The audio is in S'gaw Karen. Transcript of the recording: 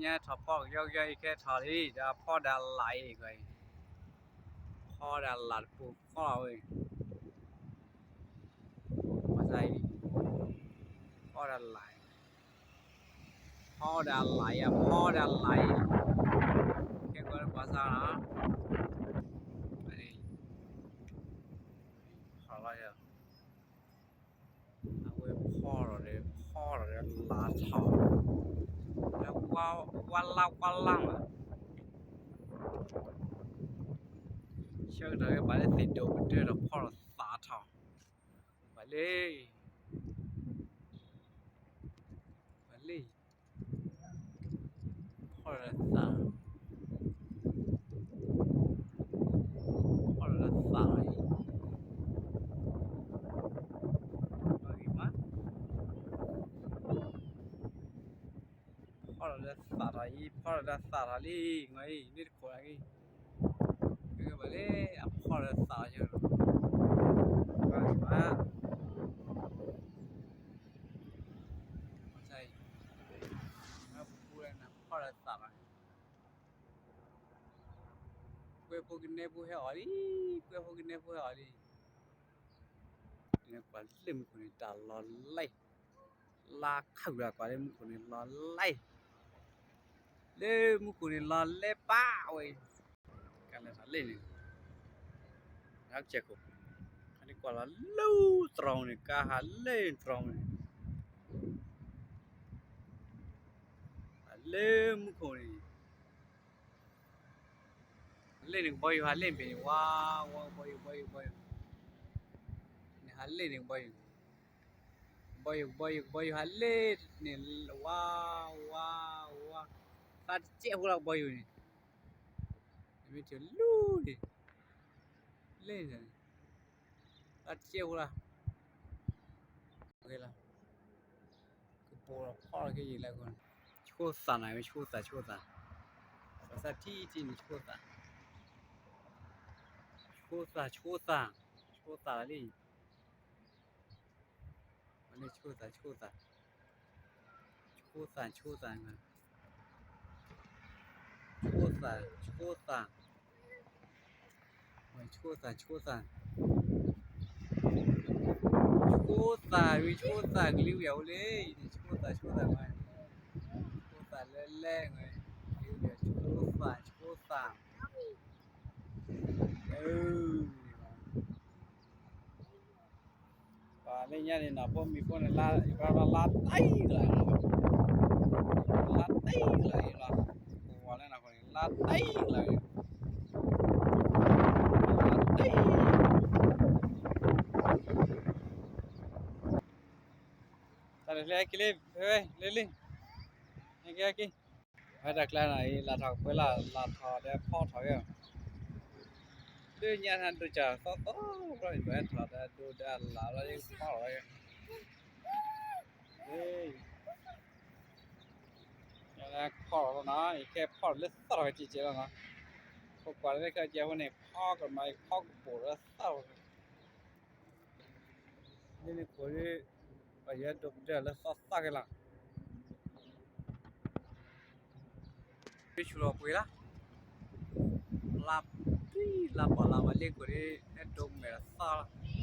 ညါထီၣ်ဖီကယီကယီအံၤ ခဲထီၣ်လံ ဒီးဖီဒၣ်လၢ်အံၤကွၢ်အံၤ, ဖီဒၣ်လၢ်တပူၤဃီဝဲ, ဘၣ်ဆၣ်အံၤ, ဖီဒၣ်လၢ်, ဖီဒၣ်လၢ်အံၤ ဖီဒၣ်လၢ်အံၤ, ခဲကီးလၢဘၣ်ဆၣ်နီၤ, ဖီလီၤ အဝဲဖီထီၣ်ဒီး ဖီထီၣ်ဒီးလၢ်ထီၣ်, ဝါလါဝါလါမး, ဆၢကတီၢ်ဝဲဘၣ်လၢသ့ၣ်ဒိၣ်ကတၢၢ်ဒီးဖီထီၣ်သၣ်ထီၣ်, ဘၣ်လၢ, ဘၣ်လၢ, ဖီထီၣ်ဒီးသၣ်, ဖီထီၣ်ဒီးသၣ်လီၤအံၤ, ဘၣ်ဂ့ၤမး ဖီထီၣ်ဒီးသၣ်ထီၣ်အံၤ ဖီထီၣ်ဒီးသၣ်ထီၣ်လံ မ့ၢ်အံၤ န့ၣ်တခိၣ်လၢအဂ့ၤ, ကဲဘၣ်လၢ အဖီထီၣ်ဒီးသၣ်ထီၣ်ယီၤလီၤ, ဘၣ်ဂ့ၤမး, ဘၣ်ဆၣ်အံၤ, ပူၤလၢနဖီထီၣ်ဒီးသၣ်ထီၣ် ကွဲဖိကနဲဖိဟဲအီၤလံ, ကွဲဖိကနဲဖိဟဲအီၤလံ, နကွၢ်လၢမူခိၣ်န့ၣ် တၢ်လီၤလဲ, လါခၢၣ်လၢကွၢ်လၢမူခိၣ်န့ၣ်လီၤလဲ, လၢမူခိၣ်န့ၣ်လီၤလဲပၢ်ဝဲ, ကလဲၤထီၣ်လၢန့ၣ်, ကဲခိၣ်, ခါန့ၣ်ကွၢ်လီၤလၢတြီၤန့ၣ် ကါဟးလၢတြီၤန့ၣ်, လၢမူခိၣ်န့ၣ် လ့ၣ်န့ၣ်ကဘီယူၤဟးလ့ၣ်ဘ့ၣ်န့ၣ် ဝါ, ဝါ, ကဘီယူၤ ကဘီယူၤ ကဘီယူၤ, န့ၣ်ဟးလ့ၣ်န့ၣ်ကဘီယူၤ, ကဘီယူၤ ကဘီယူၤ ကဘီယူၤဟးလ့ၣ်န့ၣ် ဝါ, ဝါ, ဝါ, သးတကဲးဖိလၢကဘီယူၤန့ၣ်, မ့ၢ်ထံၣ်လူၤန့ၣ်, လ့ၣ်န့ၣ်, သးတကဲးဖိလၢ ကပိာ်လီၤဖီၣ်လီၤက့ၤယံာ်လၢအဃိ, ဆိသၣ်နၤ မ့ၢ်ဆိသၣ်ဆိသၣ်, ပှၤသးထံထံန့ၣ်ဆိသၣ်, ဆိသၣ်ဆိသၣ်, ဆိသၣ်လီၤလံ, မ့ၢ်ဆိသၣ်ဆိသၣ်, ဆိသၣ်ဆိသၣ်, ဆိသၣ်ဆိသၣ်, ဆိသၣ်ဆိသၣ်, ဆိသၣ်, ဆိသၣ်, ဝံၤဆိသၣ်ကလံၤဝံၤအအိၣ်လံ, ဆိသၣ်ဆိသၣ်, ဆိသၣ်လၢလဲၣ်, ဆိသၣ်ဆိသၣ်, ပှၤလၢညါန့ၣ်နီၤ ဖိမံၤဖိန့ၣ် ယဘၣ်လါတံၢ်လီၤ, လါတံၢ်လီၤအံၤလီၤ, ပဝဲလၢနၤဃိန့ၣ် လါတံၢ်လီၤအံၤ, လါတံၢ်, တၢ်လၢဟဲက့ၤလံ ဖဲဝဲလံလံ, ဟဲက့ၤဟဲက့ၤ, ဖဲတၢ်ကျါနီၤအံၤ လၢထီၣ်ကပှဲၤလၢ် လၢထီၣ်ဒီးဖီထီၣ်က့ၤ, လၢညါနၤဒိၣ်ကၢ်သီသီ ဘျီန့ၣ် ပှၤဟဲထီၣ်ဒီးဒိၣ်ဒီးလၢ်လီၤ ဖီထီၣ်ဝဲ, ဖီထီၣ်လီၤနီၤ ယကဲဖီထီၣ်လၢသီထီၣ်ကဲကဲလီၤနီၤ, ပကွၢ်လၢခဲကဲဖိန့ၣ် ဖီကမၤဖီကပိာ်လၢသီထီၣ် လၢန့ၣ်ခိၣ်, ပယဲဒိၣ်ကတၢၢ်လၢသီသၣ်က့ၤလီၤ, ဆူၣ်လီၤပှ့ၤလီၤ, လါပှံၤလါပှၤလါပှၤလ့ၣ်ခိၣ်ဒ် ဟဲဒိၣ်မဲာ်လီၤသီလီၤ